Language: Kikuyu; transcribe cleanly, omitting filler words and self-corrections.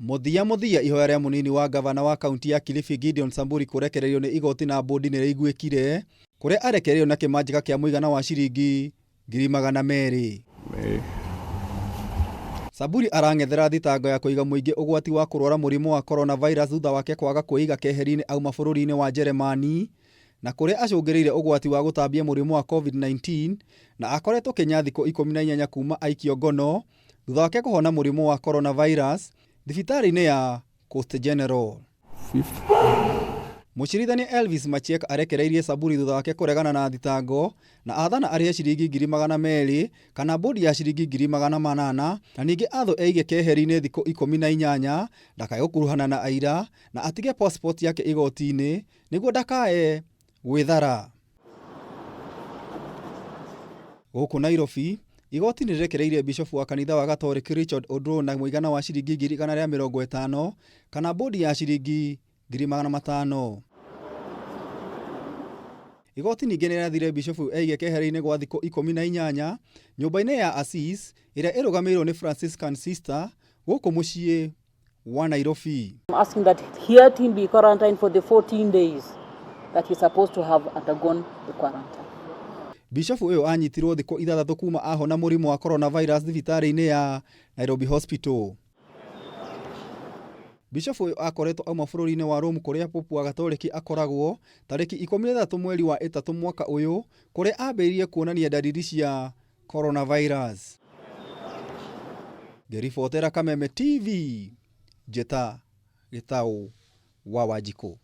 Mũthia mũthia ihoya rĩa mũnini wa ngavana wa kaunti ya Kilifi Gideon Samburi kũrekererio nĩ igoti na bũndi nĩ rĩiguĩkire kũrĩa arekereirio na kĩmanjĩka kĩa mũigana wa ciringi 200,000. Saburi arang'ethera thitango ya kũiga mũingĩ ũgwati wa kũrwara mũrimũ wa coronavirus thutha wake kwaga kwĩiga keheri-inĩ auma bũrũri-inĩ wa Jeremani na kũrĩa acũngĩrĩire ũgwati wa gũtambia mũrimũ wa COVID-19 na akoretwo Kenya thikũ 18 kuma aikio ngono thutha wake kũhona mũrimũ wa coronavirus thibitarĩ-inĩ ya Coast General. Mũcirithania Elvis Machiek arekereirie Saburi thutha wake kũregana na thitango na athana arĩhe ciringi 200,000 kana bũndi ya ciringi 800,000 na ningĩ athwo eige keheri-inĩ thikũ 18 ndakae gũkuruhana na aira na atige passport yake igoti-inĩ nĩguo ndakae gwĩthara. Gũkũ Nairobi, igoti nĩ rĩrekereirie bishofu wa kanitha wa Gatoreki Richard Odro na mũigana wa ciringi 150,000 kana bũndi ya ciringi 500,000. Igoti ningĩ nĩ rĩathire bishofu eige keheri-inĩ gwa thikũ 18 nyũmba-inĩ ya Assis ĩrĩa ĩrũgamĩrĩirwo nĩ Franciscan Sister gũkũ mũciĩ wa Nairobi. I'm asking that he team be quarantined for the 14 days that he's supposed to have undergone the quarantine. Bishofu ũyũ anyitirwo thikũ ithathatũ kuma ahona mũrimũ wa coronavirus thibitarĩ-inĩ ya Nairobi Hospital. Bishofu ũyũ akoretwo auma bũrũri-inĩ wa Rome kũrĩa Popu wa Gatoreki akoragwo tarĩki 13 mweri wa ĩtatũ mwaka ũyũ kũrĩa ambĩrĩirie kuonania ndariri cia coronavirus. Ngĩribotera Kameme TV, Njĩta Gĩtaũ wa Wanjikũ.